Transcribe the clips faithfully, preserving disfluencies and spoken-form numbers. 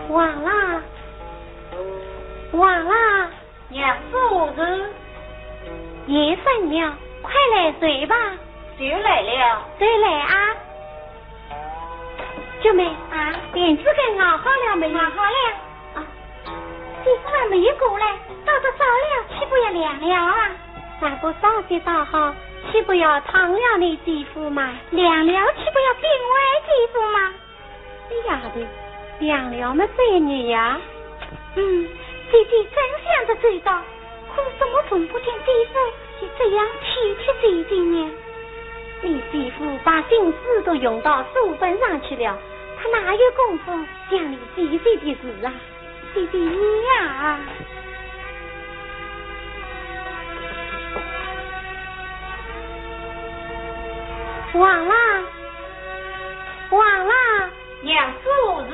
王郎，王郎。娘子何事？夜深了，快来睡吧。就来了。就来啊。 菊妹啊，莲子羹熬好了没有？熬好了。啊，姐夫还没有过来，到得早了，岂不要凉了啊？那个烧水倒好，岂不要烫了你姐夫嘛？凉了，岂不要冰坏姐夫嘛？哎呀的，凉了么再热呀。嗯，姐姐真想得周到， 可是怎么从不见姐夫也这样体贴姐姐呢？你姐夫把心思都用到书本上去了，他哪有功夫想你姐姐的事啊？姐姐你呀。王郎，王郎。娘子何事？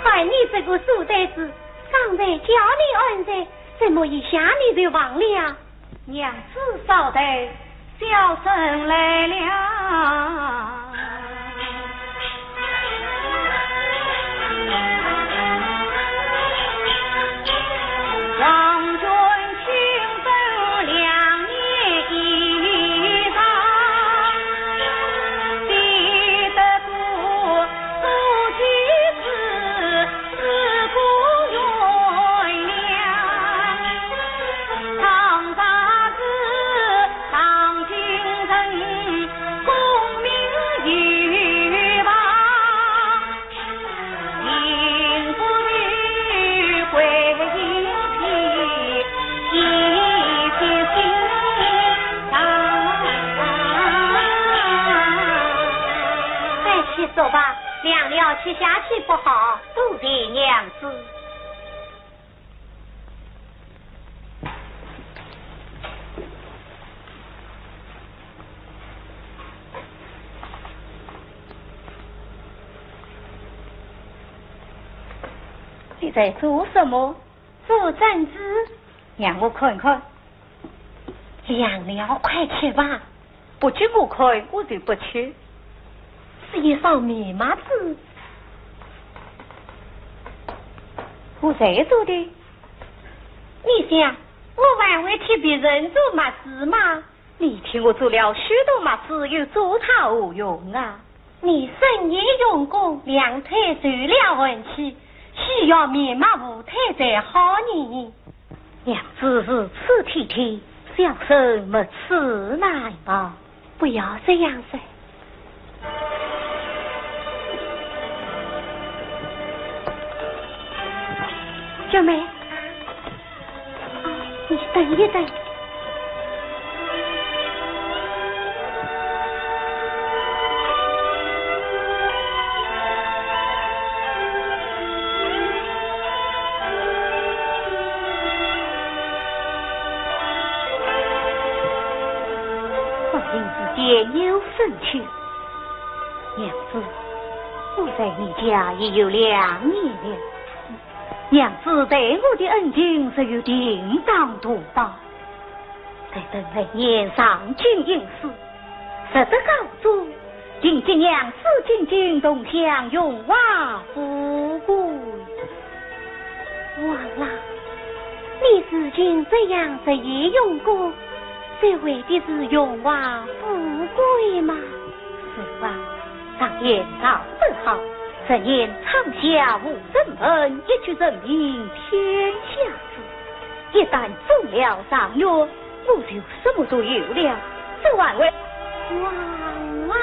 看你这个书呆子， 刚才叫你安睡，怎么一下你就忘了？娘子稍等，小生来了。你下去不好，多谢娘子。你在做什么？做珍珠。让我看看。凉了，快吃吧。 不给我看，我就不吃。是一双棉袜子。我谁做的？你想，我还会替别人做袜子吗？你替我做了许多袜子，又做它何用啊？你深夜用功，两腿受了寒气，需要棉袜护腿才好呢。 娘子如此体贴，小生没齿难忘。不要这样说。小妹，你等一等。 我今日见有深秋。娘子，我在你家已有两年了。娘子待我的恩情，只有定当图报。待等来年上京应试， 值得高中，定给娘子进京同享荣华富贵。王郎，你如今这样日夜用功，只为的是荣华富贵吗？是啊，常言道得好，人言窗下无人问，一举成名天下知。一旦中了状元， 我就什么都有了，这还为……王郎啊！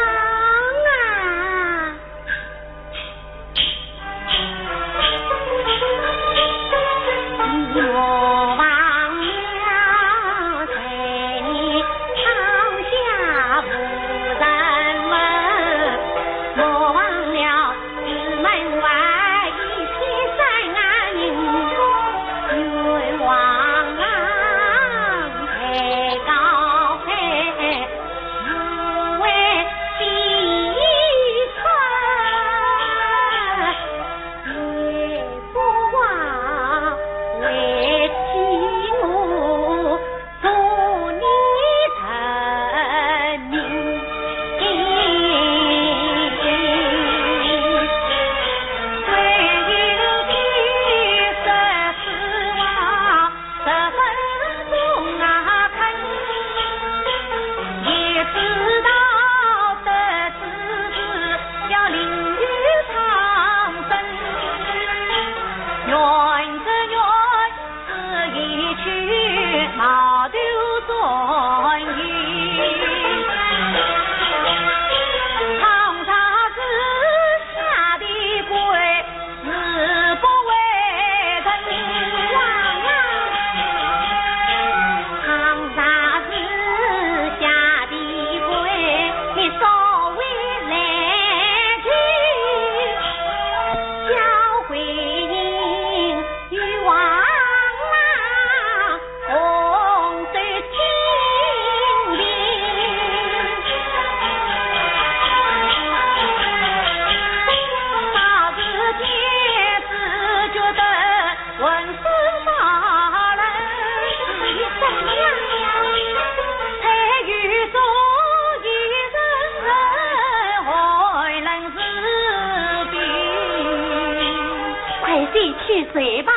快些去睡吧。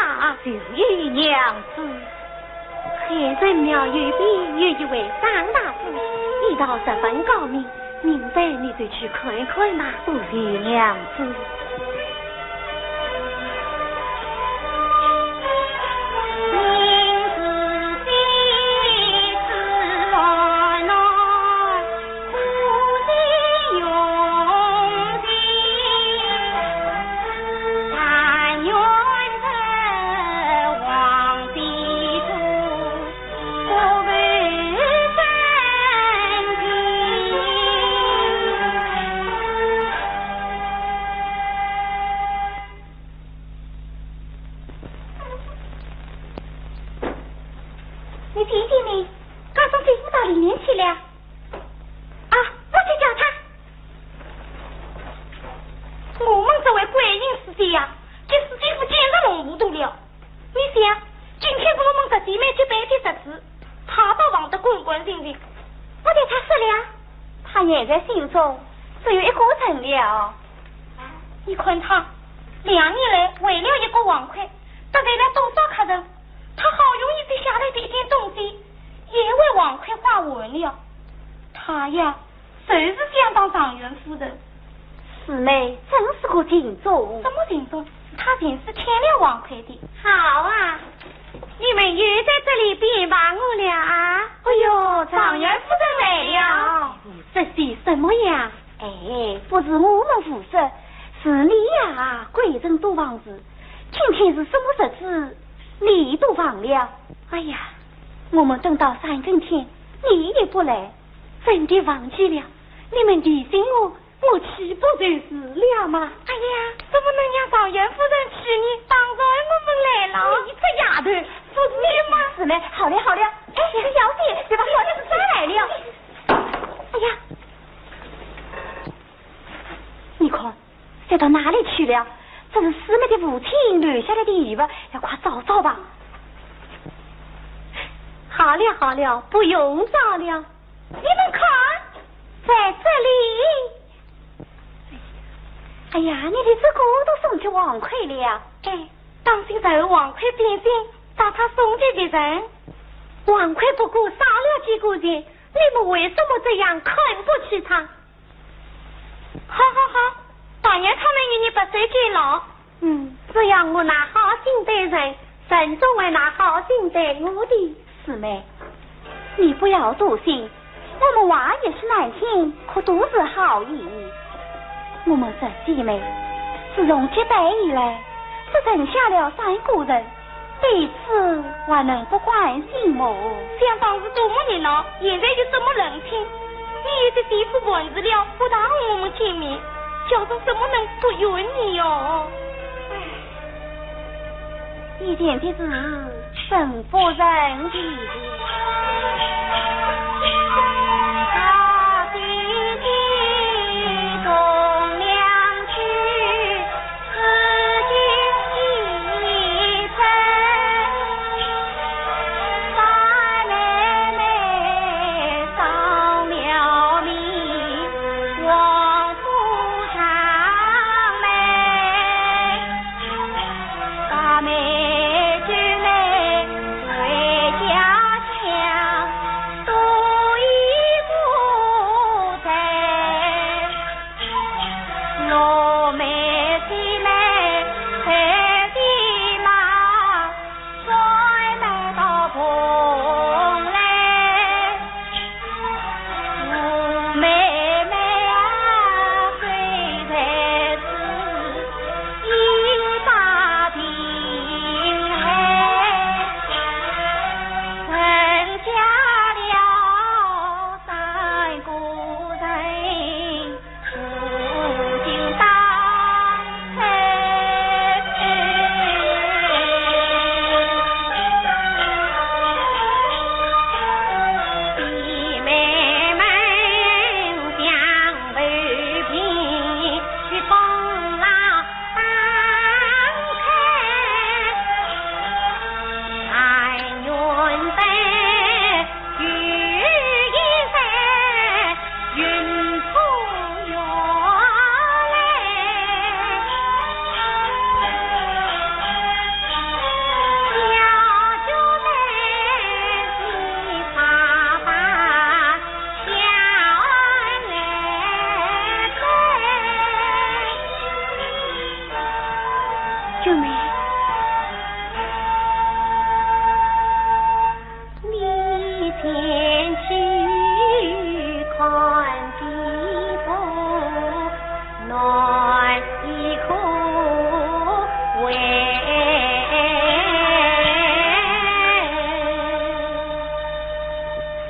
就是娘子。 海神庙右边有一位张大夫，医道十分高明，明日你就去看一看吧。多谢娘子。你姐姐呢？刚从姐夫到里面去了。啊，我去叫她。我们这位桂英师姐呀，给师姐夫简直弄糊涂了。你想，今天是我们这姐妹结拜的日子，她倒忘得干干净净。我对她说了，她现在心中只有一个人了。你看她，两年来为了一个王魁，得罪了多少客人，她好容易积下来的一点东西，也为王魁花完了。她呀，就是想当状元夫人。师妹真是个情种。什么情种？她前世欠了王魁的。好啊，你们又在这里编排我了啊？哎呦，状元夫人来了。这是什么呀？哎，不是我们无说，是你呀，贵人多忘事。今天是什么日子，你都忘了。哎呀，我们等到三更天，你也不来，真的忘记了。你们提醒我，我岂不就是了吗？哎呀，怎么能让状元夫人气呢？当然我们来了。你这丫头，不是你吗？是嘞，好嘞，好嘞。哎，小姐，别把我的事带来了。哎呀，你看，塞到哪里去了？这是师妹的父亲留下来的遗物，要快找找吧。好了好了，不用找了。你们看，在这里。哎呀，你的这个都送给王魁了。哎，当心惹王魁变心，把它送给别人。王魁不过杀了几个人，你们为什么这样看不起他？好好好，但愿他们与你白首偕老。嗯，只要我拿好心待人，人总会拿好心待我的。师妹，你不要多心，我们话也是难听，可都是好意。我们这姐妹，自从结拜以来，只剩下了三个人， 彼此还能不关心么？想当时多么热闹，现在又这么冷清。你有些姐夫烦事了，不搭理我们见面，叫人怎么能不怨你哟？唉，以前的事，真不忍提起。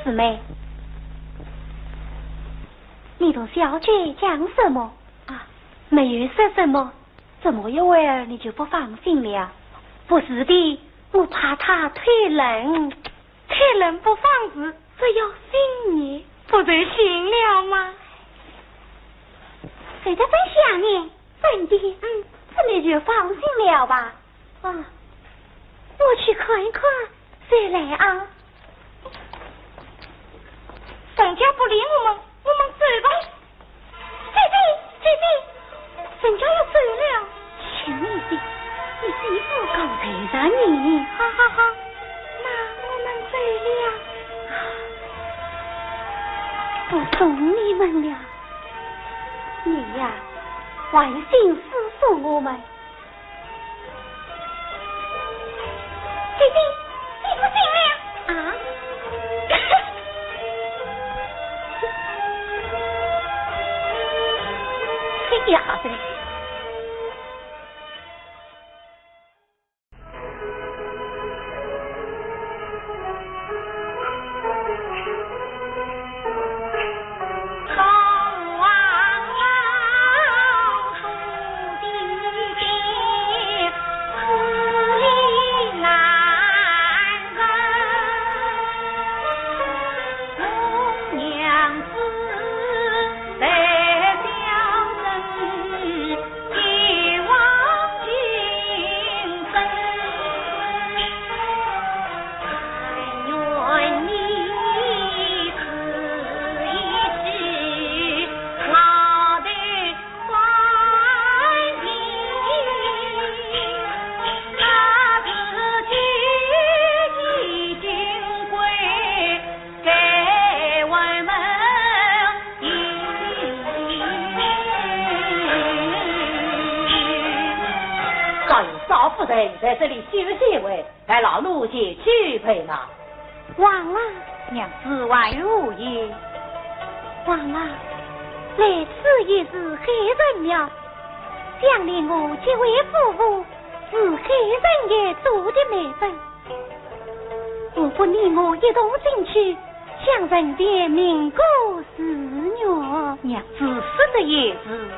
师妹，你同小姐讲什么？啊，没有说什么。这么一会儿你就不放心了？不是的，我怕她推冷。开门不放字，这要信也，不就信了吗？谁在这下面？ 真的？嗯，这你就放心了吧。啊，我去看一看，谁来啊？人家不理我们，我们走吧。姐姐，姐姐，人家要走了。请你的，你是一副高材生呢。好好好，那我们走了。不送你们了。 你呀，还心思送我们。姐姐，你不行了。啊？这丫头。少爷，少夫人在这里休息一会，待老奴前去陪马。王郎。娘子还有何言？王郎，来此已是海神庙，想你我结为夫妇，是海神爷做的媒人。 不妨你我一同进去，向神殿明个誓愿。娘子说的也是。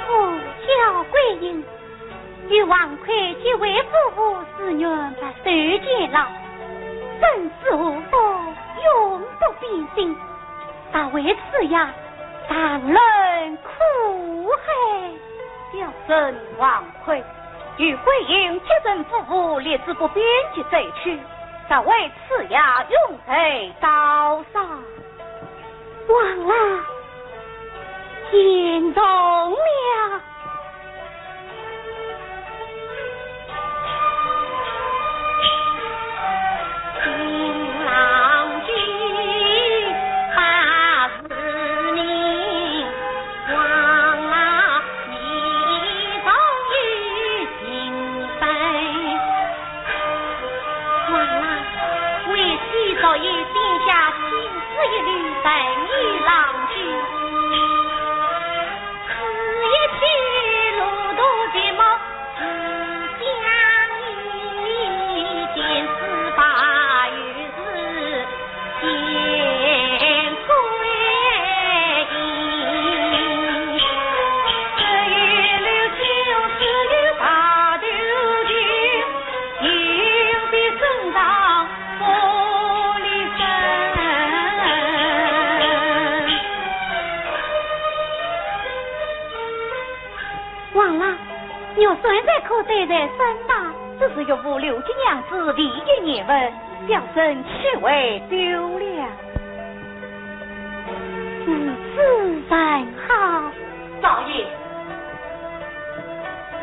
哦，敫桂英，与王魁结为夫妇，誓愿白头偕老，生死祸福，永不变心。 但为此夜，谈论苦海。小生王魁，与桂英结成夫妇，立志不变节再娶，但为此夜永在刀山。王郎，言重了。 王郎，为妻昨夜剪下青丝一缕，赠与郎君。 此一曲路途寂寞，思乡意，千丝白玉似线归阴。只有绿袖，只有白头巾， 王郎，玉扇才可戴在身上。只是岳父留给娘子唯一念份，小生却会丢了。如此甚好。少爷，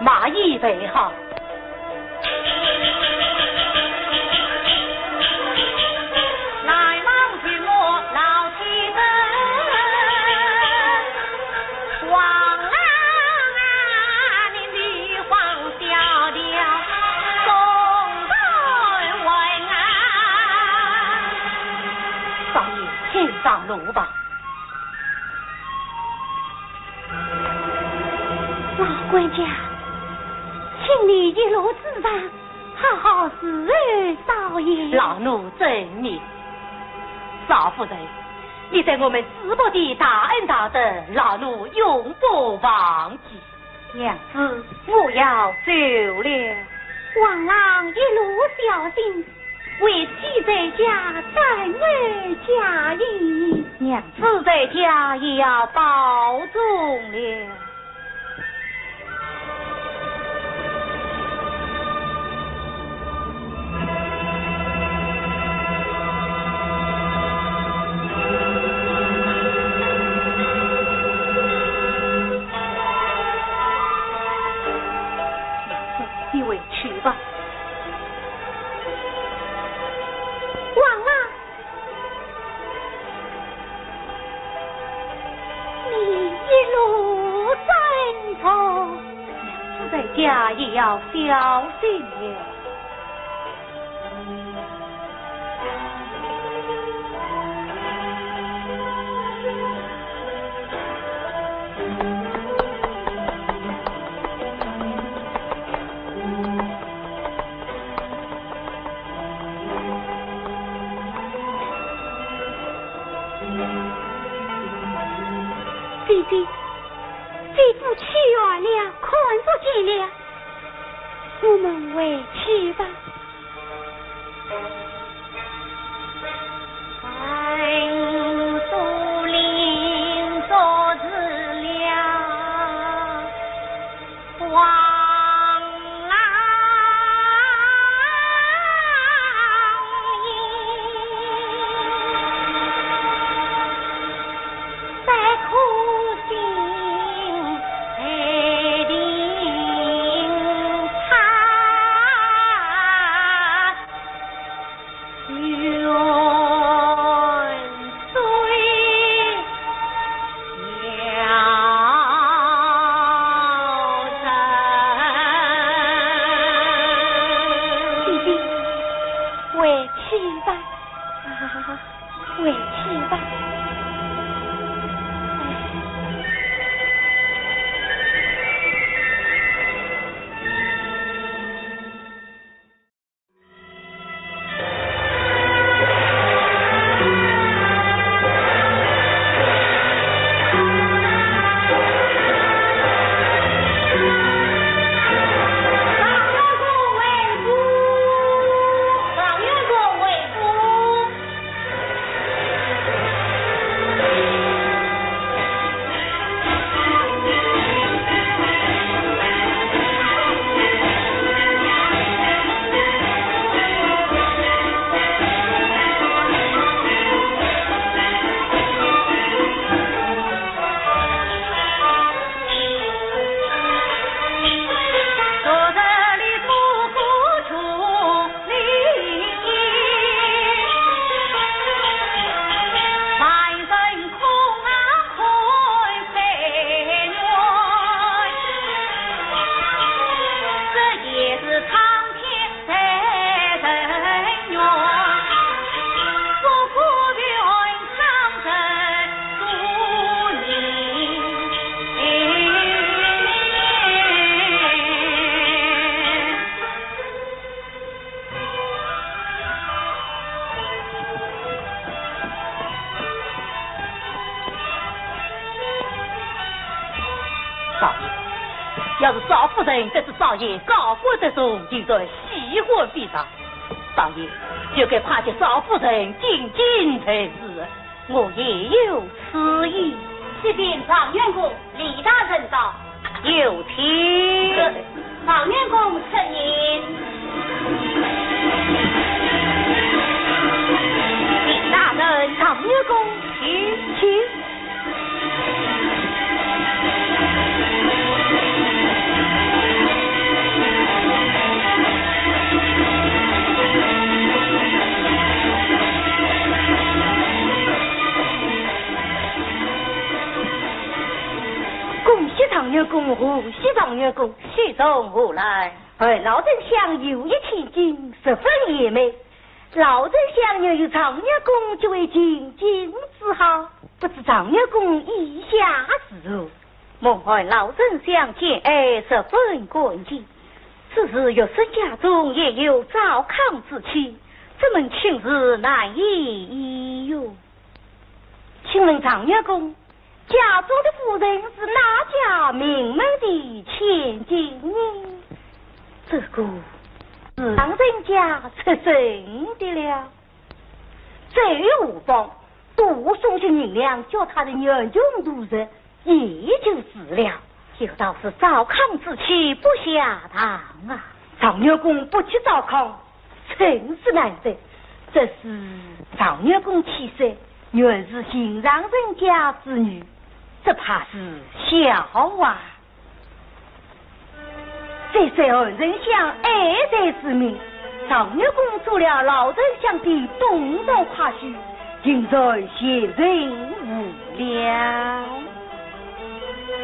马已备好。来往寻我老妻子，王郎啊，你女皇小调送人问啊。少爷，请上路吧。老管家，请你一路之上，好好侍候少爷。老奴遵命。少夫人，你对我们师伯的大恩大德，老奴永不忘记。 娘子，我要走了。王郎一路小心，为妻在家等候佳音。娘子在家也要保重了。 你回去吧。王郎，你一路珍重。娘子在家也要小心了。 姐姐，姐夫去远了，看不见了，我们回去吧。 姐姐，回去吧。啊，回去吧。哎。 少爷，要是少夫人得知少爷高官得中，定然喜欢非常。少爷，就该快接少夫人进京才是。 我也有此意。启禀状元公，李大人到。有请。状元公请。李大人，状元公，请，请。 恭喜状元公，贺喜状元公，喜从何来？哎，老丞相有意千金，十分贤美。老丞相原与状元公结为秦晋之好，不知状元公意下如何？ 蒙恩老丞相见爱十分感激，只是学生家中也有糟糠之妻，这门亲事难以依哟。请问状元公，家中的夫人是哪家名门的千金呢？这个是让人家出身的了。这又无妨，多送些银两，叫他的年穷度日， 也就是了。有道是糟糠之妻不下堂啊。状元公不去糟糠，真是难得。只是状元公起身，原是寻常人家之女，只怕是笑话。 这是二丞相爱才之名，状元公做了老丞相的东道快婿，定然贤人无量。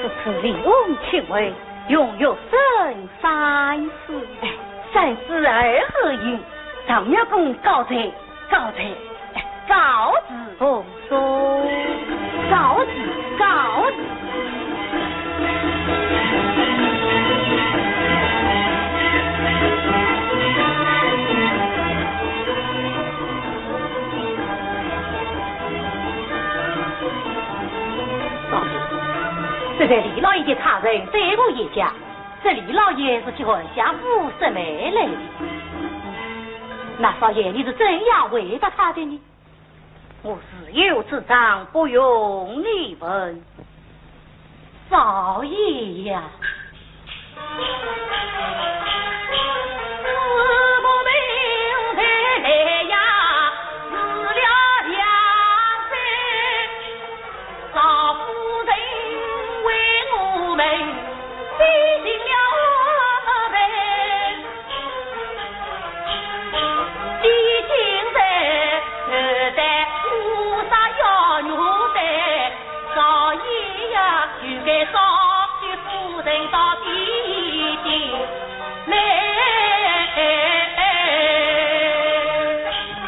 此次李翁请回，用学生三思。哎，三思而后行，状元公告罪。 告罪，告辞。奉送。告辞，告辞。告辞。这位李老爷的差人在我一家，这李老爷是去寒香府说媒来的。 那少爷，你是怎样回答他的呢？我自有主张，不用你问。少爷呀，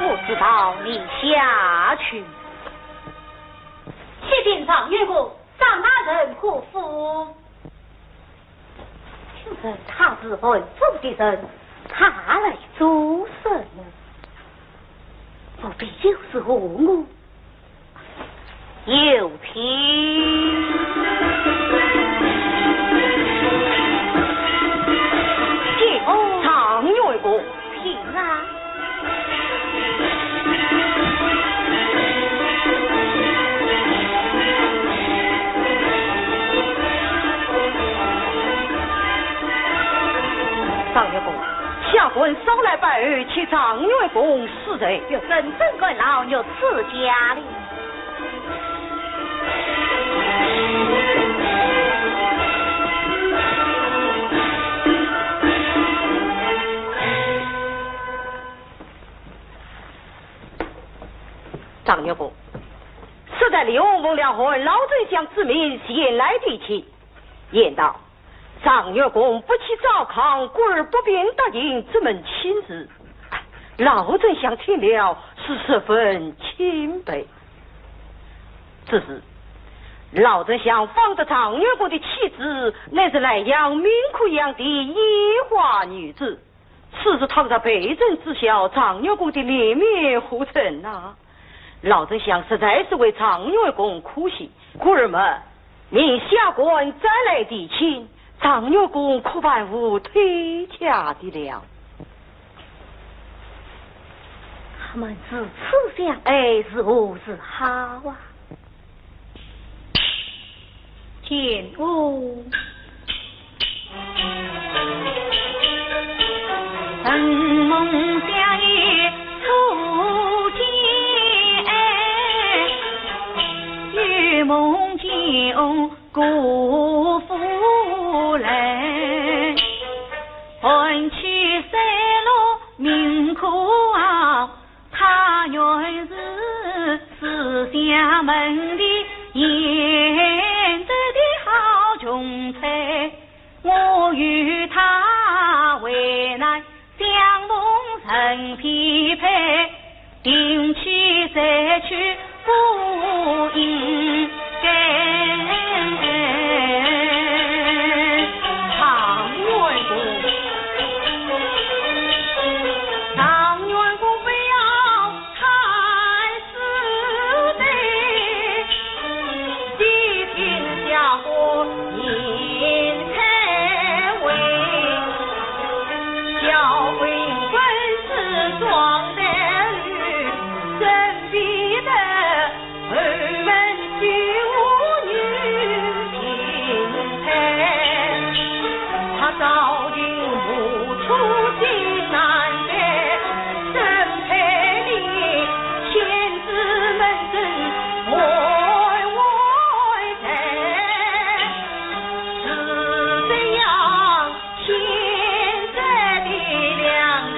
我知道，你下去。启禀状元公， 上哪任何府？请问他是何府的人？他来做什么？不必有事问我。有请。见过状元公。 请啊。状元公，下官稍来拜候，请状元公恕罪。学生怎敢劳驾赐驾哩。 状元公，说是李翁奉了韩老丞相之命前来提亲，言道 状元公不去糟糠，故而不便答应这门亲事。老丞相听了是十分钦佩。只是老丞相方得状元公的妻子，乃是莱阳名科场的烟花女子，此事倘若被人知晓，状元公的脸面何存呐？ 老丞相实在是为状元公可惜，故而嘛，命下官再来提亲，状元公可办无退嫁的了。他们如此相爱，如何是好啊？ 见哦。定期再去复印。状元公，状元公不要太失礼，细听下官言才为。 小鬼本是装的女，身边的后门就无女亲配。他早已目出心难得，怎配你天子门生外外在？是怎样 现在的良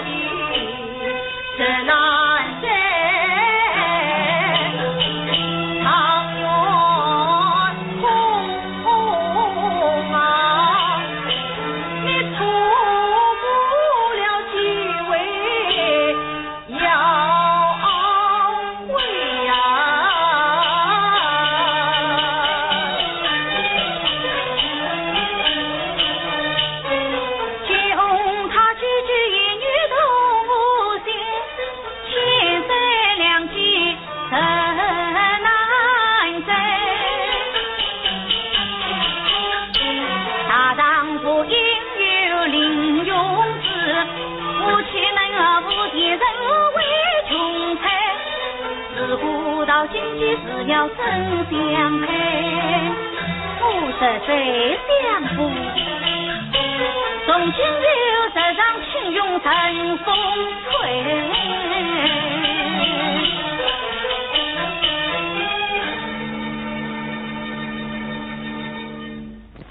机实难得，状元公啊，你错过了机会， 要悔呀！借用他几句言语动我心，千山两极人难追。大丈夫应有临终志， 夫妻能和睦，前程为穷才。自古到今，几时了曾相配？五十岁相逢，从今以后，十常请容成风吹。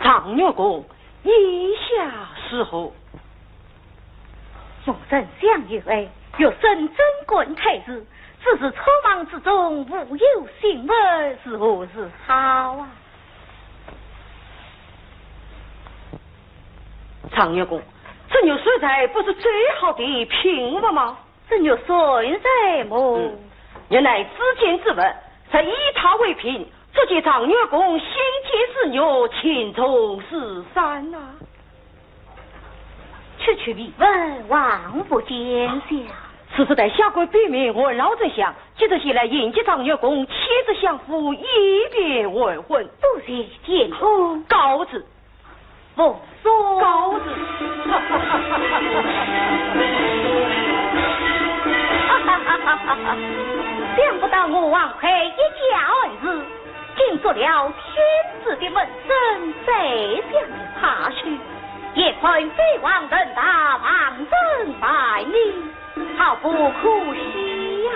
状元公，意下如何？ 夫人想有爱，欲认真观待之，只是匆忙之中无有信物，如何是好啊？状元公，这玉璇璗不是最好的品物吗？这玉璇璗么？嗯，原来至贱之物，实以它为凭，足见状元公心间之玉，情重似山呐。 区区秘闻，望不见笑。此事待下官禀明，按老丞相，即日前来迎接状元公，亲自相府，以便完婚。多谢监公。告辞。奉送。告辞。想不到我王魁一介儿子， 竟做了天子的门生，宰相的下属，也敢飞黄腾达，妄称万里，好不可惜呀！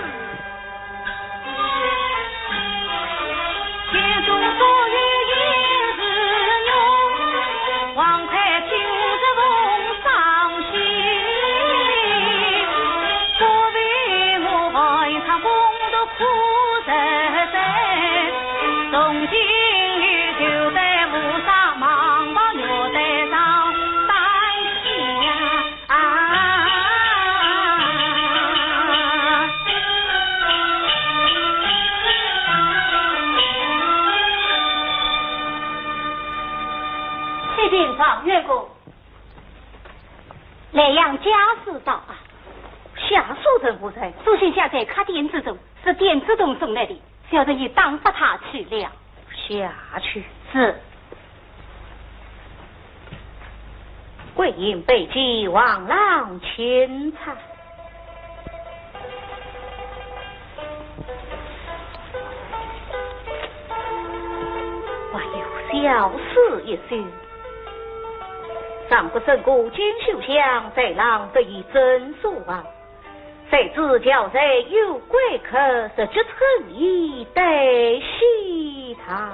启禀状元公。 莱阳家书到啊。下书人何人？书信下在客店之中，是店子东送来的，小人已打发他去了。下去。是。桂英备酒，王郎请餐。还有小诗一首。 上不曾过锦绣巷，在郎得意正书房。谁知桥台有贵客，日久春意待西堂。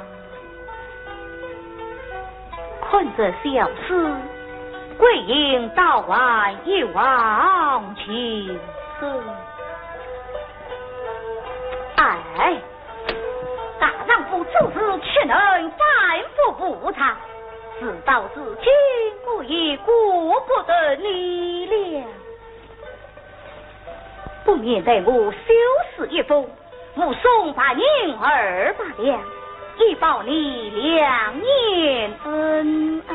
看这小诗，桂英倒还一往情深。哎， 大丈夫做事岂能反复无常？事到如今，我也顾不得你了。不免待我修书一封，附送白银二百两，以报你两年恩爱。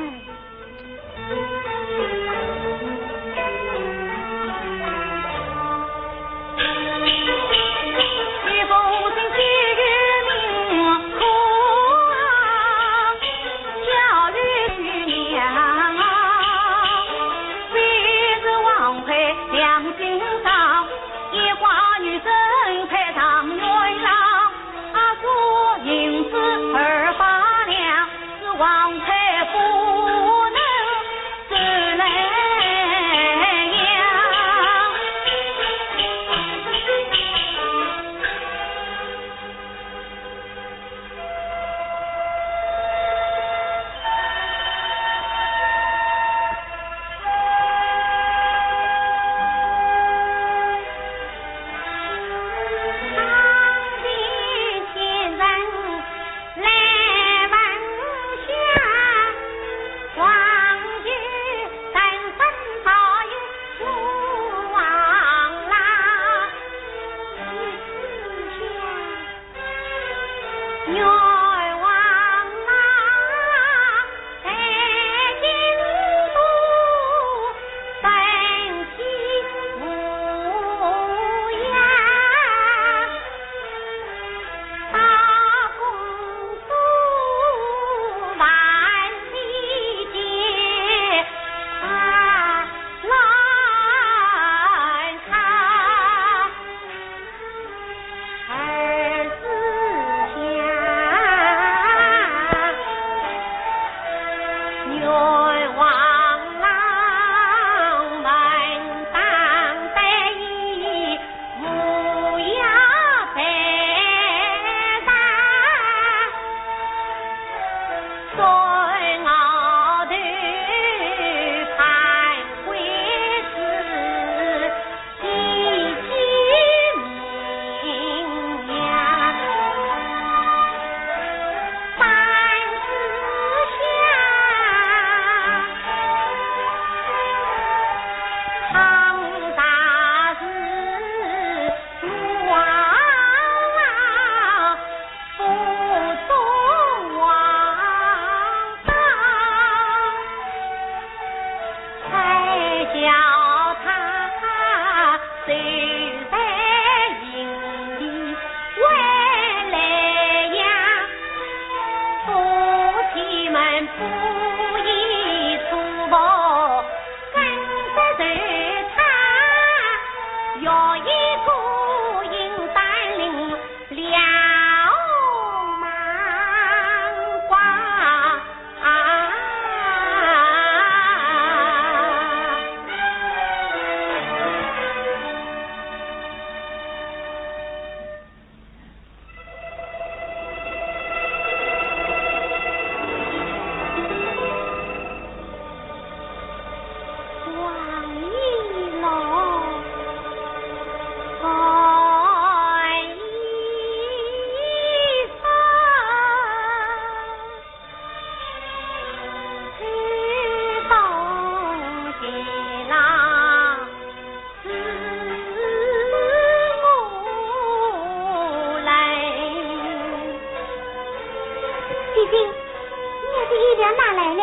姐姐，你的衣料拿来了。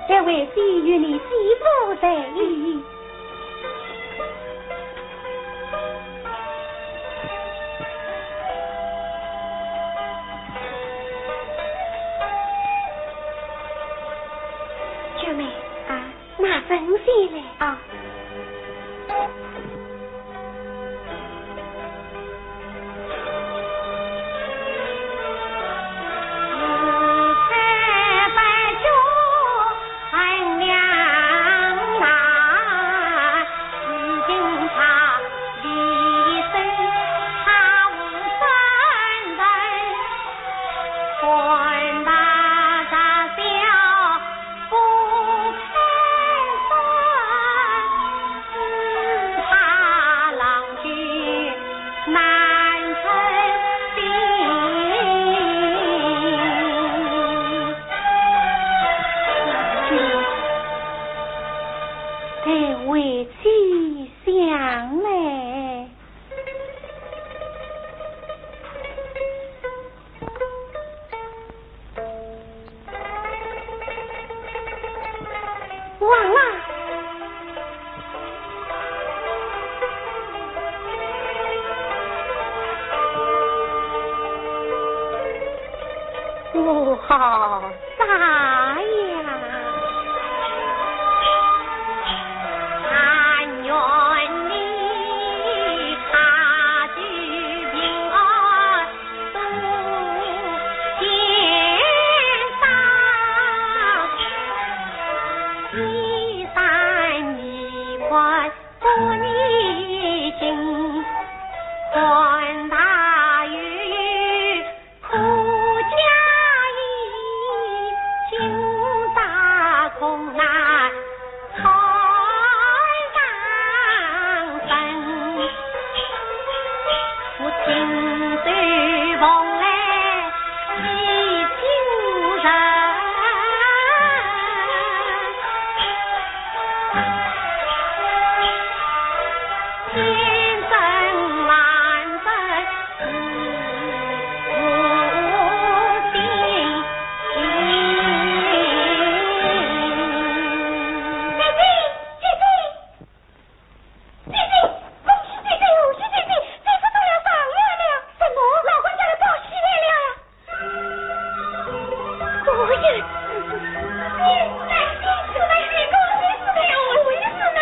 这位姐与你姐夫在。王啊！我好傻呀！但愿你家居平安， 姐姐，姐姐，姐姐，恭喜姐姐，恭喜姐姐，姐姐中了状元了。什么？老官家来报喜来了。果然如此。你，你，你，恭喜夫人，恭喜夫人。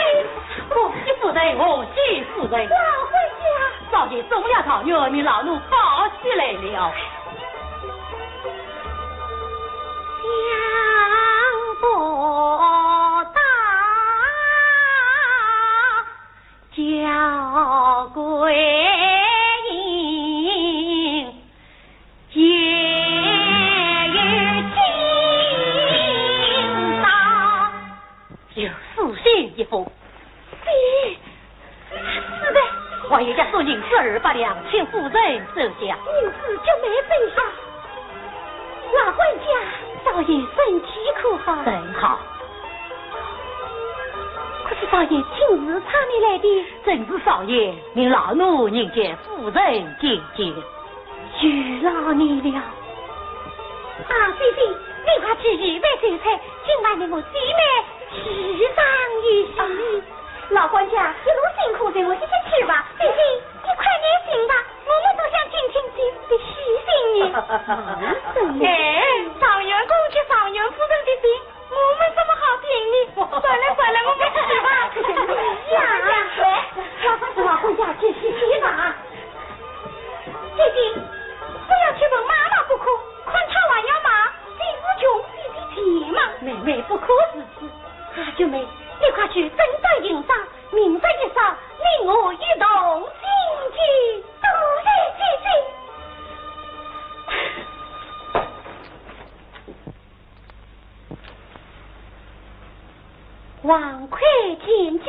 恭喜夫人，恭喜夫人。老官家。少爷中了状元，命老奴报喜来了。 想不到敫桂英也有今朝。 有书信一封。是，是的。还有押送银子二百两，请夫人收下。银子就没收下。老官家，少爷身体可好？甚好。可是少爷今日差你来的？正是少爷命老奴迎接夫人觐见。 有劳你了。啊，姐姐，你快去预备酒菜，今晚你我姐妹喜上一喜。啊，老官家，一路辛苦，随我歇歇去吧。姐姐，你快点醒吧，我们都想听听姐夫的喜讯呢。哎，状元公接状元夫人的信， 我们怎么好听呢？算了算了，我们去吧。呀，老官家，去去去吧。姐姐，不要去问妈妈不可，看她还要骂，姐夫穷，姐姐贱嘛。妹妹不可如此。啊，九妹，你快去斟酌行装，明日一早，你我一同进京。多谢姐姐。 王魁见姐，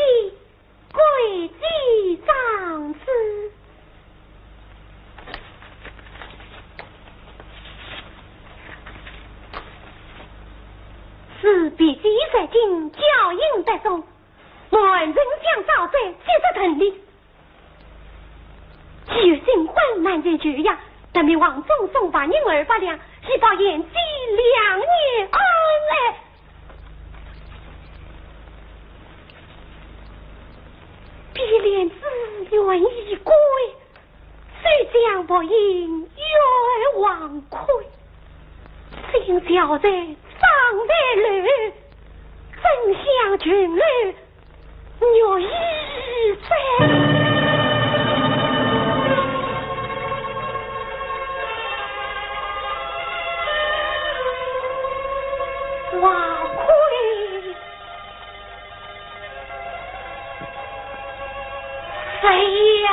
跪地长揖。自比肩在今，交印得中， 满人将招在即日登临。既有新婚难求呀，特命王忠送白银二百两，以报贤姐两年恩爱。碧莲自愿已归， 谁将白银与尔王魁，今朝在章台楼，怎向琼楼玉宇哉？王魁 谁呀？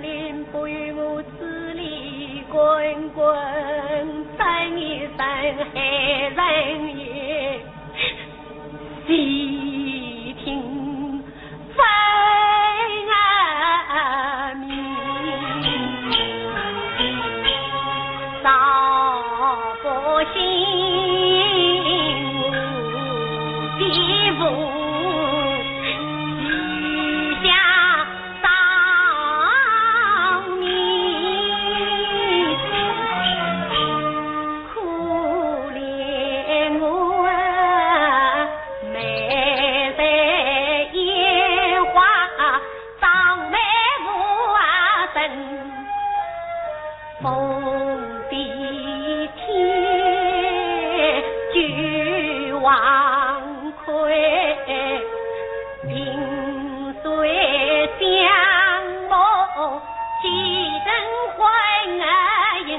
林陪我紫泥滚滚，等一等海人也细听分明。少不幸我的父，膝下 伤你，可怜我啊，妹妹烟花，长眉无啊等。 风的天，九王魁，萍水相望，几等欢迎，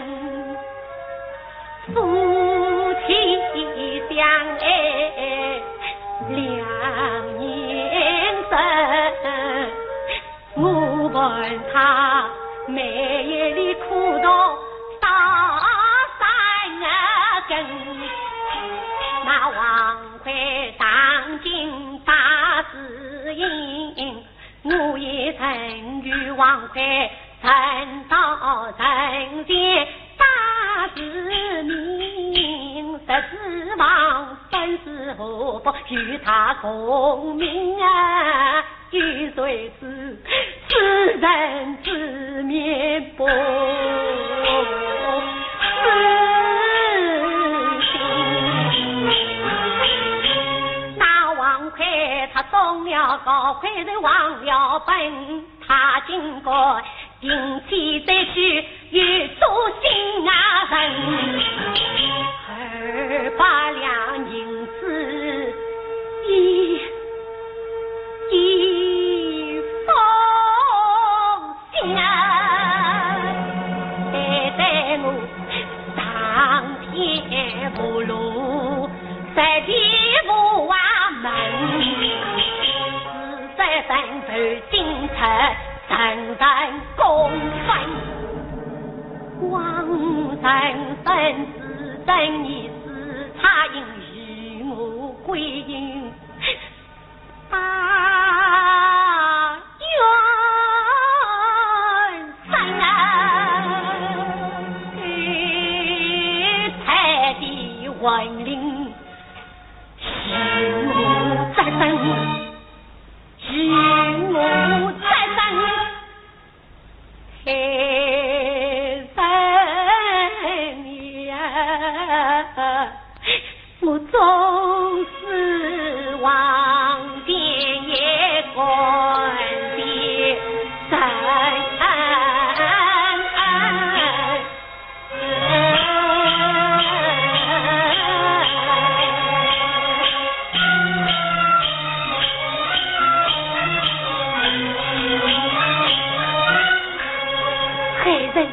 夫妻相爱两年生。 我问他，每夜里苦读到三更，那王魁上京打字印，我也曾与王魁 臣到臣前打字明，实指望本是河伯与他共名啊，有谁知此人知面不知心。那王魁他中了高，魁人忘了本。 他竟敢定期再去，有多心啊人，二百两银子一，一封信啊，带在我上天无路，在地无啊门。 三分头金钗，三分公分。王人生死，生与死，他应与我归阴。大元生啊，太的魂灵，与我再生。 与我再生海人呀，我总是望天也看地人。 海人呀，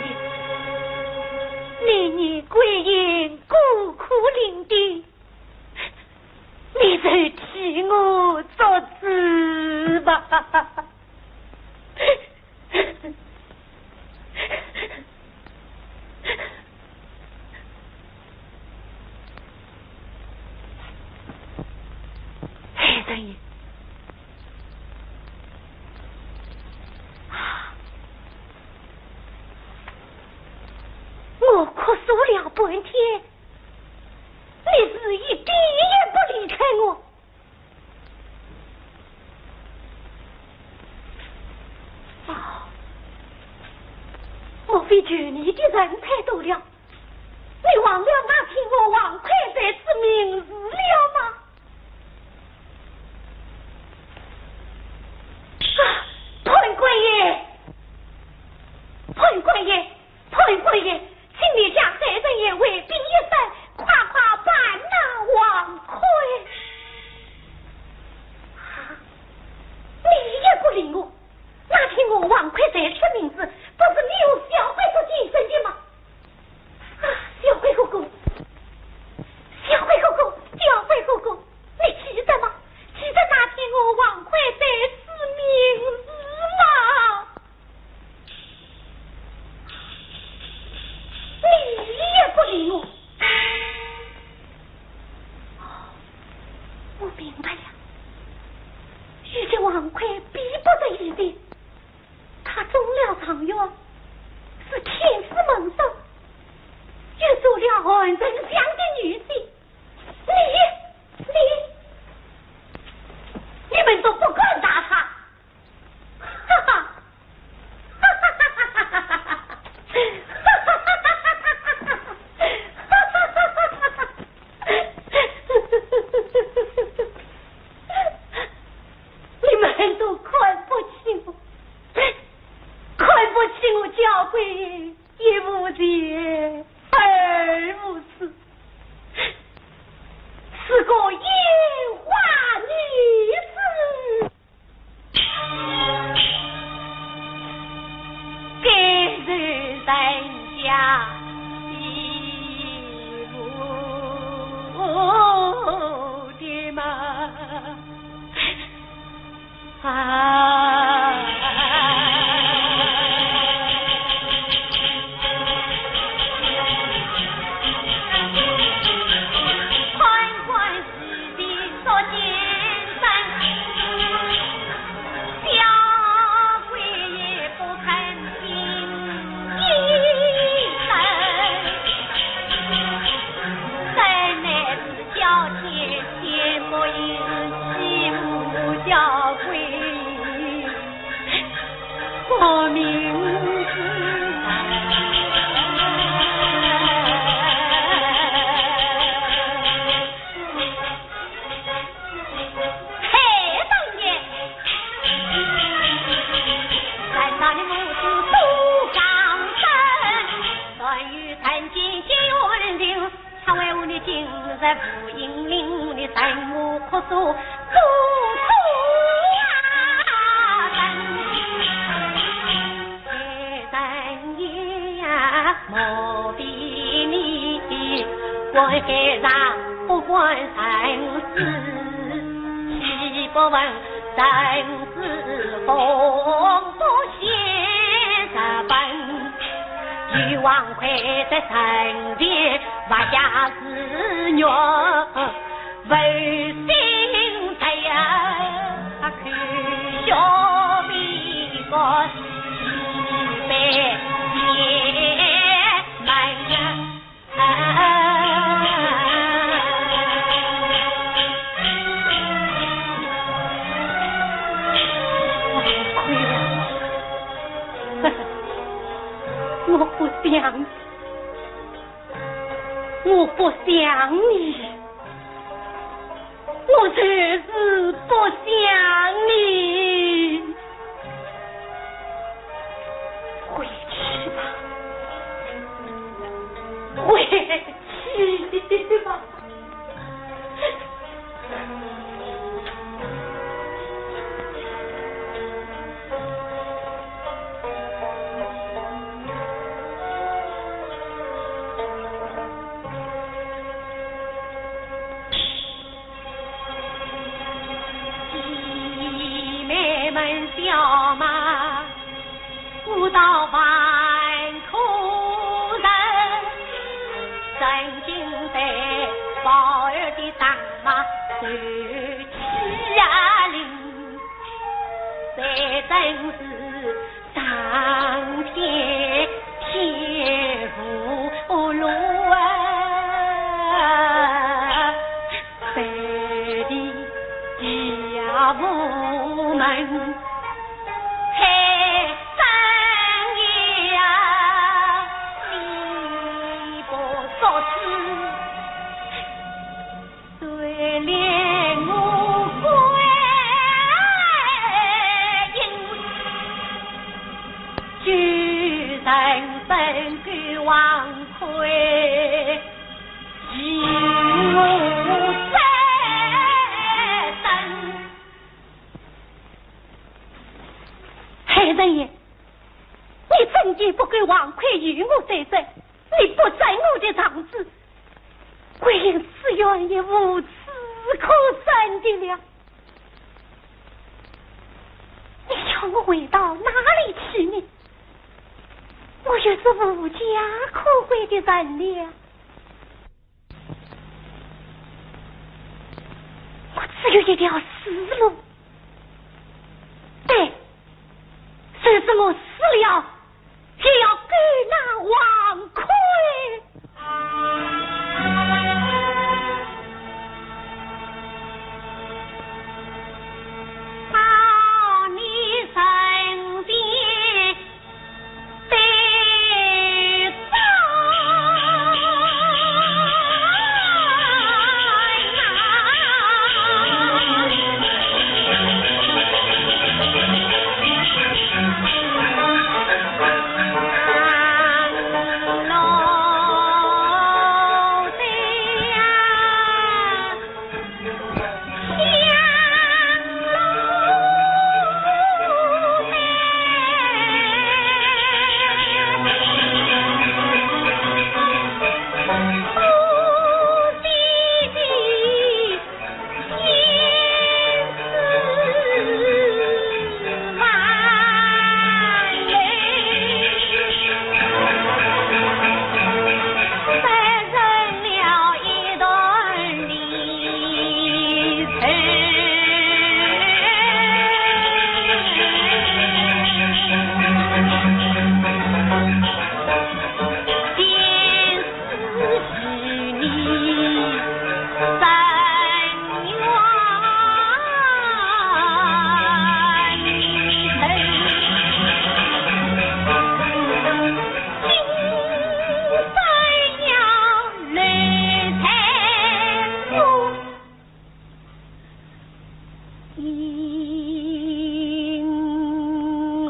你年归阴孤苦伶仃，你就替我作主吧。 海人呀，我哭诉了半天，你是一点也不理睬我。 啊，莫非求你的人太多了？你忘了那天我王魁在此名字了吗？啊，判官爷！判官爷！ 判官爷，请你向海人爷回禀一声，快快办那王魁。啊，你也不理我？那天我王魁在此名字，不是你与小鬼哥见证的吗？啊，小鬼哥哥，小鬼哥哥，小鬼哥丞相的女婿，你，你，你们都不敢打他。哈哈，哈哈哈哈哈哈！你们都看不起我，看不起我家贵人，一无钱，二无势，是个烟花女子。 该是人家义父的吗？啊！看官 嘿，大爷，难道你母子不相认？但愿人间皆有情，常为何你今日无影影，你怎么哭诉诉啊？ 人也莫非你，观海上不观人世，岂不闻人世风波险日奔？有王魁在身边，华夏之愿。 为谁在呀？小米个西北雁门呀！我不想，我不想你。 我就是不想你。回去吧，回去吧。 姊妹们笑骂，我道万科人，曾经被宝儿的大马受欺凌，谁真是 上天天无路啊，北地也无门，海上也啊，你不作死。 谁怜我观音，救人本归王魁，与我再生。海神爷，你真的不归王魁与我再生，你不斩我的长子， 桂英此冤也无处可伸的了。你要我回到哪里去呢？我也是无家可归的人了。我只有一条死路。对，就是我死了，也要勾那王魁。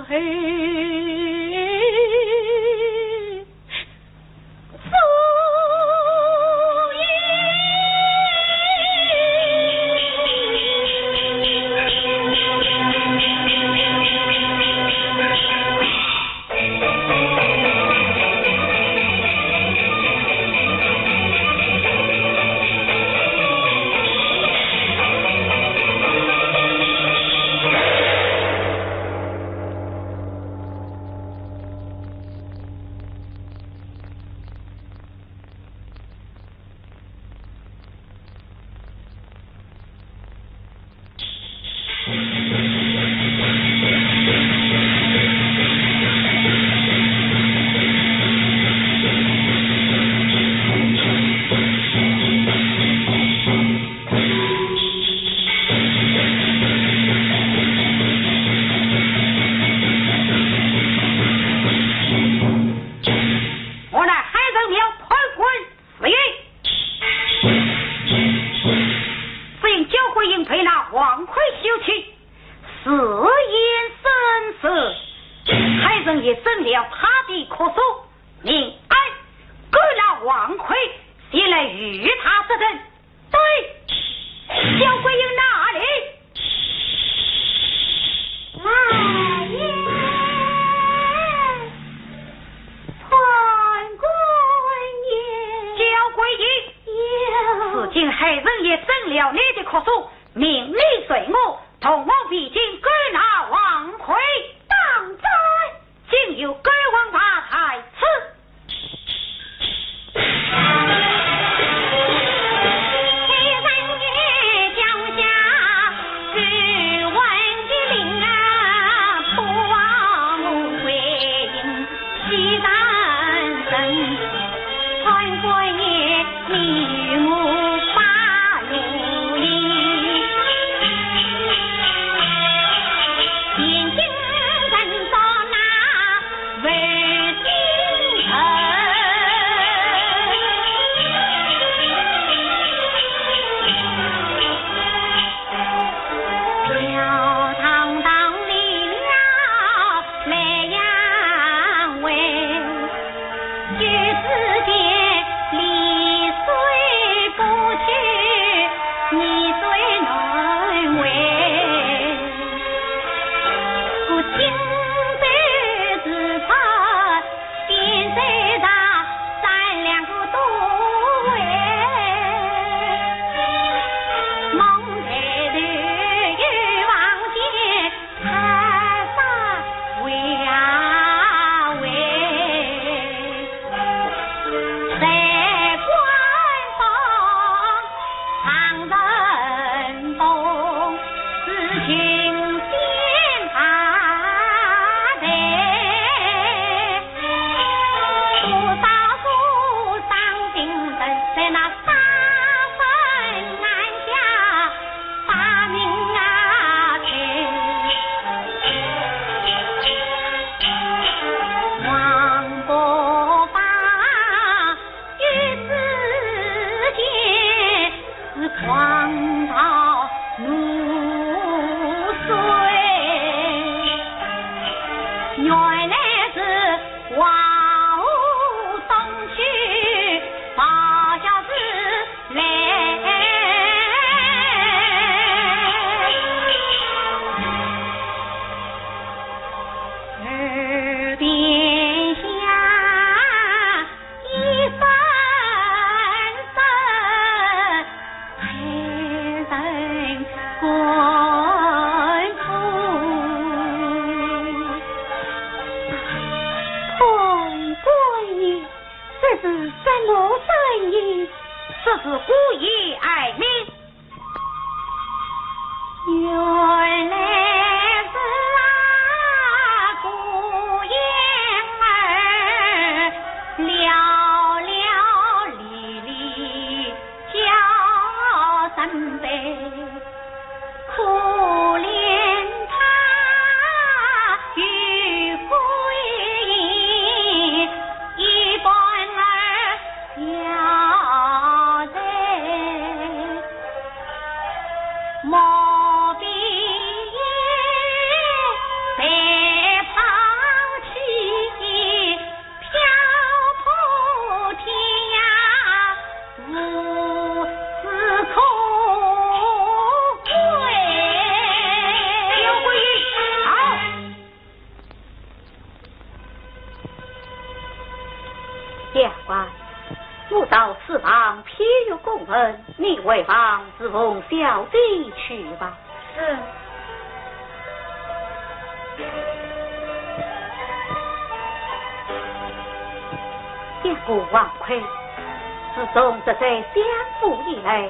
嘿。 我乃海神庙判官 是也。只因敫桂英被那王魁休弃，自缢身死，海神爷准了她的哭诉，命俺赶那王魁前来与她作证。对，敫桂英哪里？ 老爷，判官爷。敫桂英。有。如今海神爷准了你的哭诉，命你随我同往汴京赶那王魁。当真。 今有敫王牌在此。判官爷，这是什么声音？这是姑爷哀鸣。到此房批阅公文，你回房侍奉小姐去吧。是。相公王魁，自从得罪相府以来，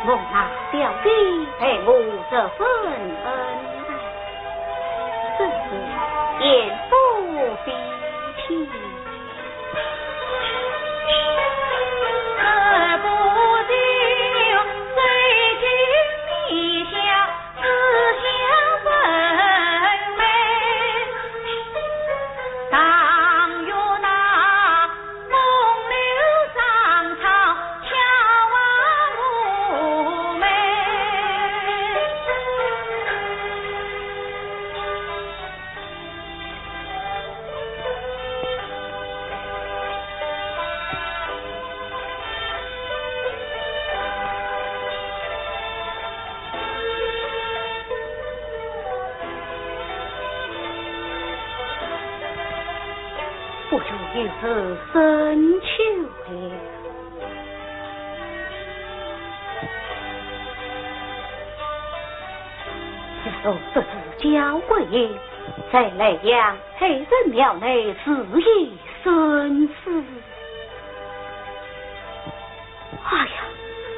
蒙那小姐待我十分恩爱，真是言不必尽。 不如一试深秋了。自从得知焦桂英在莱阳 海神庙内自缢身死。哎呀，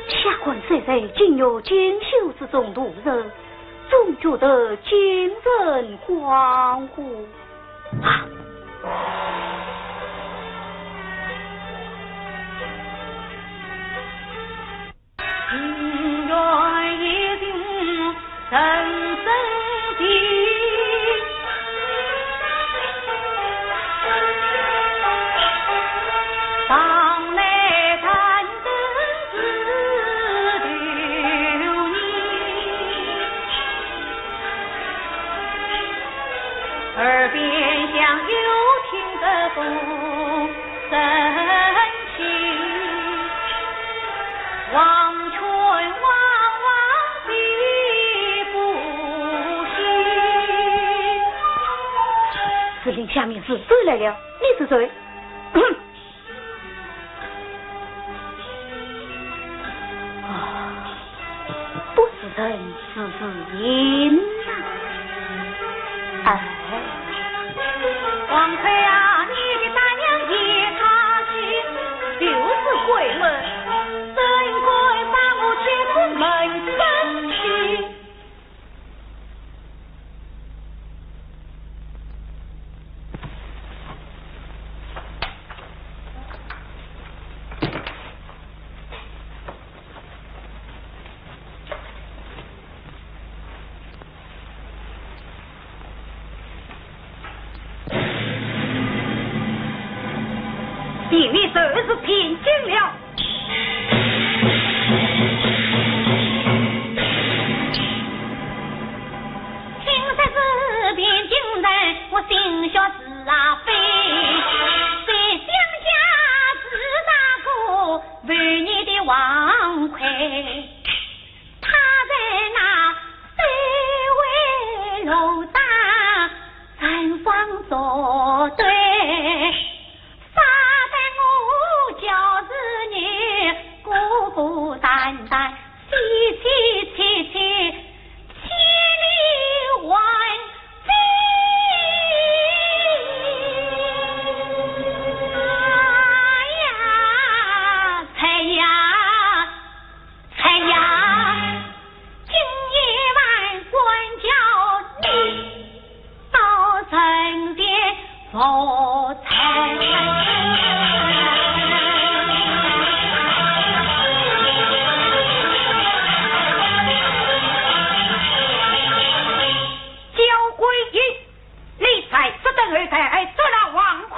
下官虽在金玉锦绣之中度日，总觉得精神恍惚啊。 情愿一心人生地，常来弹灯自流年。耳边响又听得风声 起，黄泉汪汪地不息。是令下面是谁来了？你是谁？啊，不是人， 是，是人呐。哎。王魁啊，你的胆量也大些，就是鬼了，怎敢把我接出门生去？ 你，你就是平金了。听说是平金人，我心血是啊飞，谁想家是那个为你的王魁。 他在那水围楼上成双作对，发呆我就是你孤孤单单，凄凄切切，千里还 飞。哎呀，猜呀，猜呀，今夜晚官叫你到人间佛台。焦桂英， 你在此等候待捉拿王魁。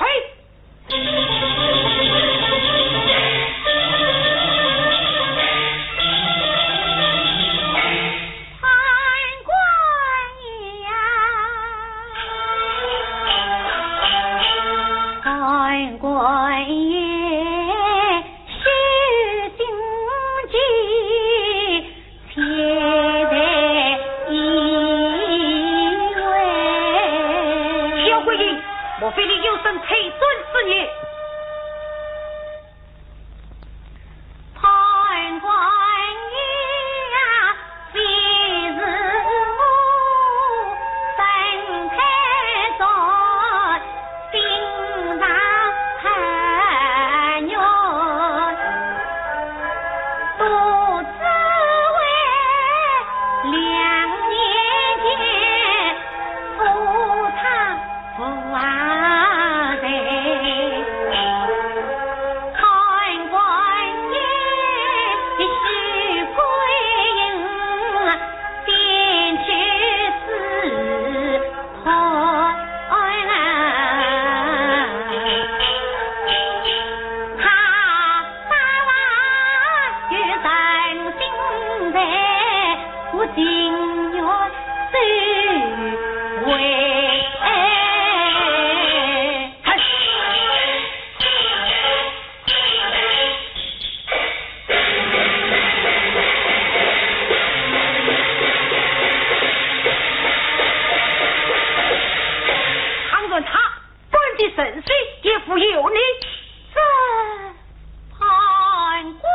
判官爷呀，判官爷，休心急， 且待一回。焦桂英，莫非你有生推尊之意？本岁也无有你这判官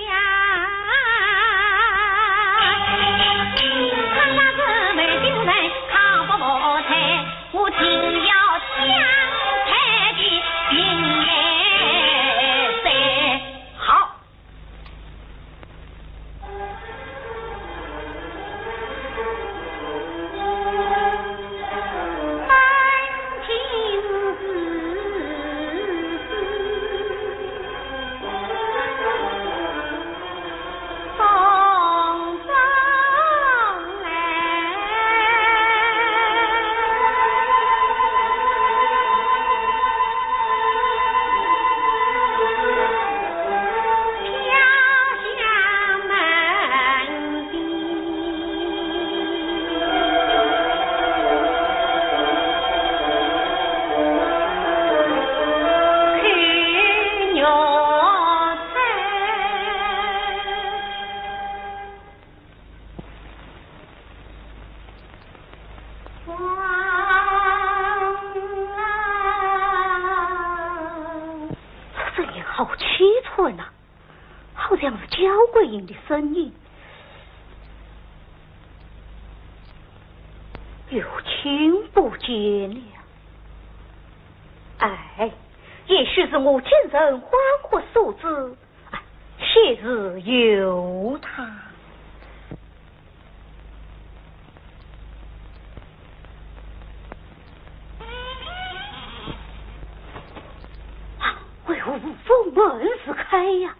呀。看那个美秀人看不落台，我定要将他的命来哉。好。 这声音好凄惨呐，好像是焦桂英的声音。又听不见了。哎，也许是我精神恍惚所致。 哎，且自由他。啊，为何无风门自开呀？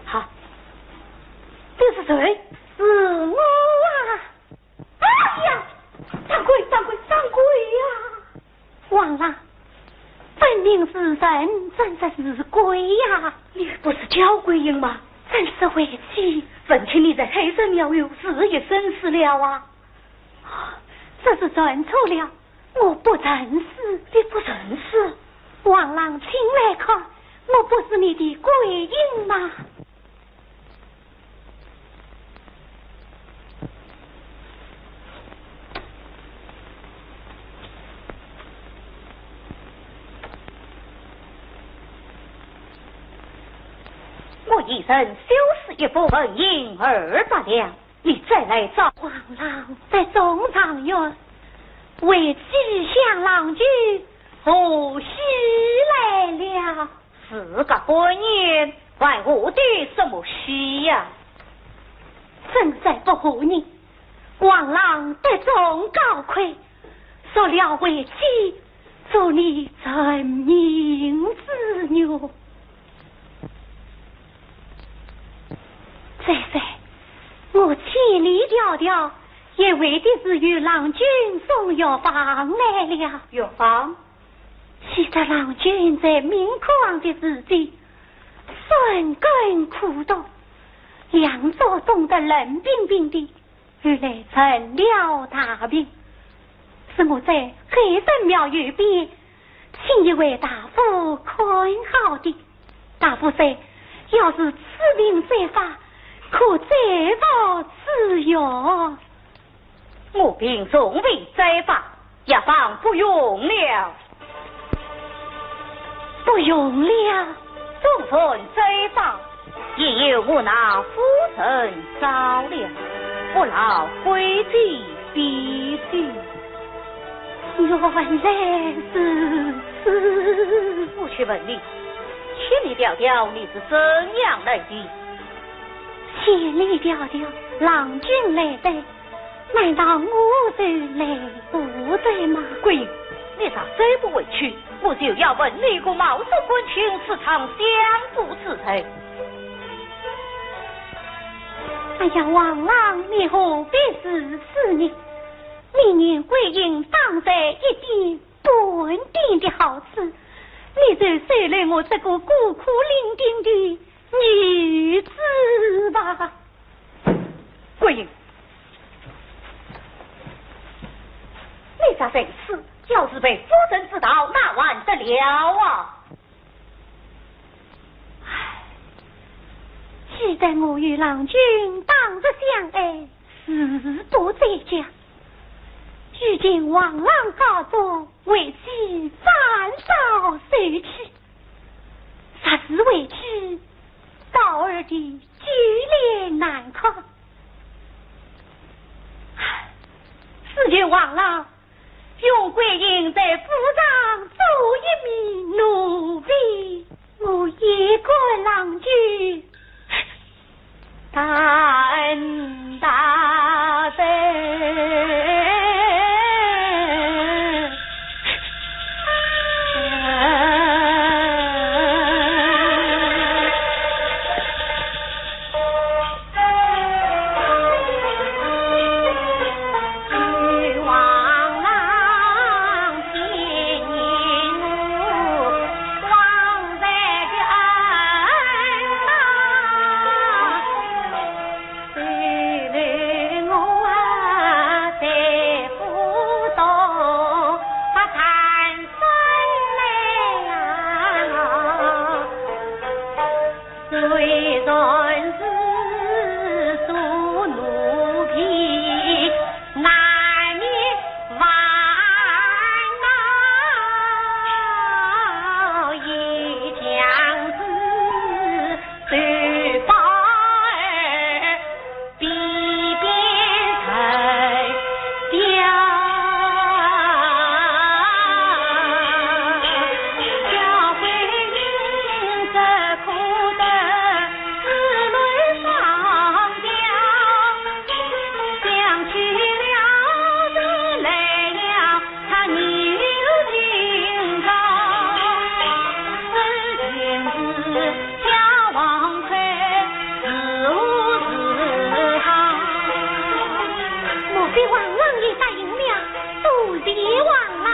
好，这是谁？是我啊！哎呀，掌柜，掌柜，掌柜呀！ 王郎，分明是人，怎说是鬼呀？你不是焦桂英吗？怎说为妻？闻听你在开元庙有此一身世了啊？这是传错了，我不认识。你不认识？王郎，请来看，我不是你的桂英吗？ 我一人就是一副纹银二百两，你再来找。王郎在中状元，为妻向郎君贺喜来了。 事隔半年，还贺的什么喜呀？真是不和你，王郎得中高魁，受了为妻，助你成名之愿。再说，我千里迢迢，也为的是与郎君送药方来了。药方？ 昔日郎君在明窟浪的时节，深耕苦读，两足冻得冷冰冰的，后来成了大病。是我在开元庙右边，请一位大夫看好的。大夫说，要是此病再发，可再服此药。 我病从未再发，药方不用了。不用了？纵然再发，也有我那夫人照料，不劳桂姐费心。原来如此。我且问你，千里迢迢你是怎样来的？千里迢迢，郎君来的。难道我就来不得吗？桂英，你若再不回去，我就要问你个冒充官亲私闯相府之罪。哎呀，王郎，你何必如此呢？你念桂英当在一点半点的好处，你就收留我这个孤苦伶仃的女子吧。桂英，你这人是，要是被夫人知道，那还得了啊？唉，既然我与郎君当日相爱，誓不再嫁，如今王郎高中，为妻反遭休弃，若是回去，到儿的 举脸难看。唉，如今王郎用桂英在府上做一名奴婢，我也该郎君担大任。 莫非王郎也答应了？多谢王郎。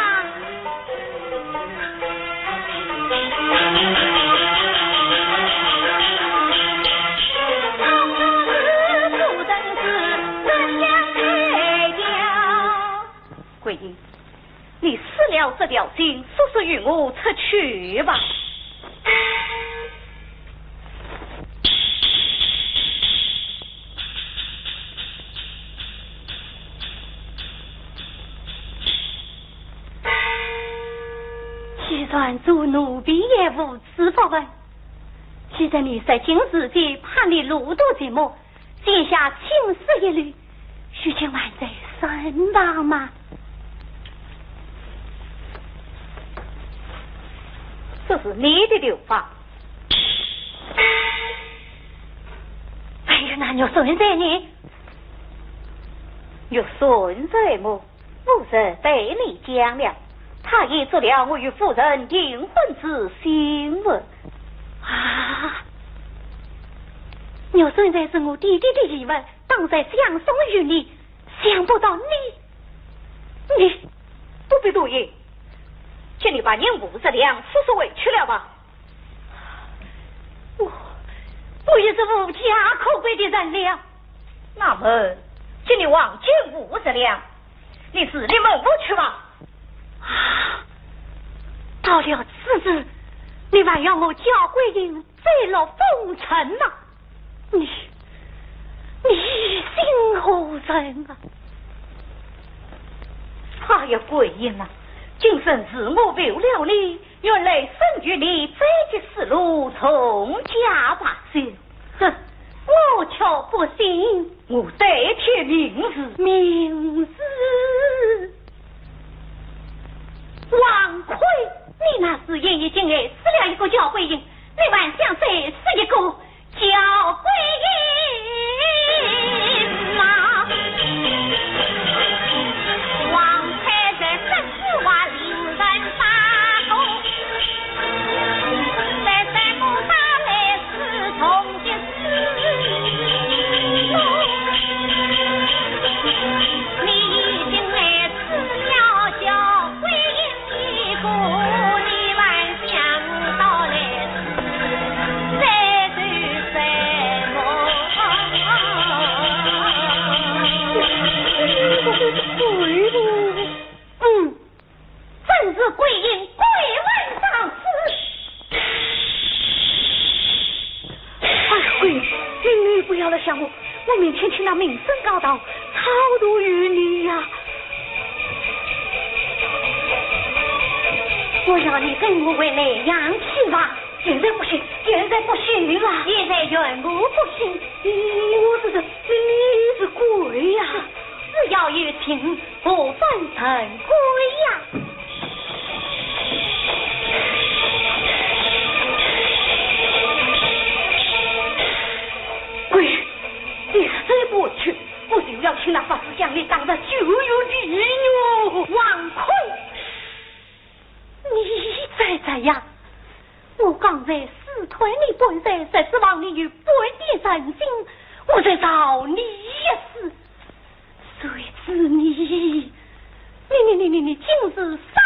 桂英， 你死了这条心，速速与我出去吧。既然做奴婢也无此福分，既然你在今世间怕你路途寂寞， 写下青丝一缕，如今还在身旁吗？这是你的头发。哎呀，那玉扇在呢？玉扇在么？ 我是对你讲了，她也做了我与夫人订婚之新物。啊，玉扇才是我爹爹的遗物，当然相送于你，想不到你，你……不必多言，请你把银五十两速速回去了吧。 我，我已是无家可归的人了。那么，请你还银五十两，你自立门户去吧。啊，到了此时，你还要我叫桂英再落风尘吗？你，你心何忍啊？哎呀，桂英啊，今生是我负了你， 原来生于你，败则死路，从家罢休。哼，我却不信。我对天盟誓。盟誓？王魁，你那时也已经害死了一个叫桂英，你还想再死一个 叫桂英吗？名声高堂，超度于你呀。我要你跟我回莱阳去吧。现在不行，现在不行了。现在怨我不行。你，我是人，你，你是鬼呀。只要有情，何分人鬼呀？鬼，你实在不去，我就要请那法师将你打得九幽地狱。王魁，你再这样，我刚才试探你半日，实指望你有半点人心，我才饶你一死。谁知你，你，你，你，你，你竟是杀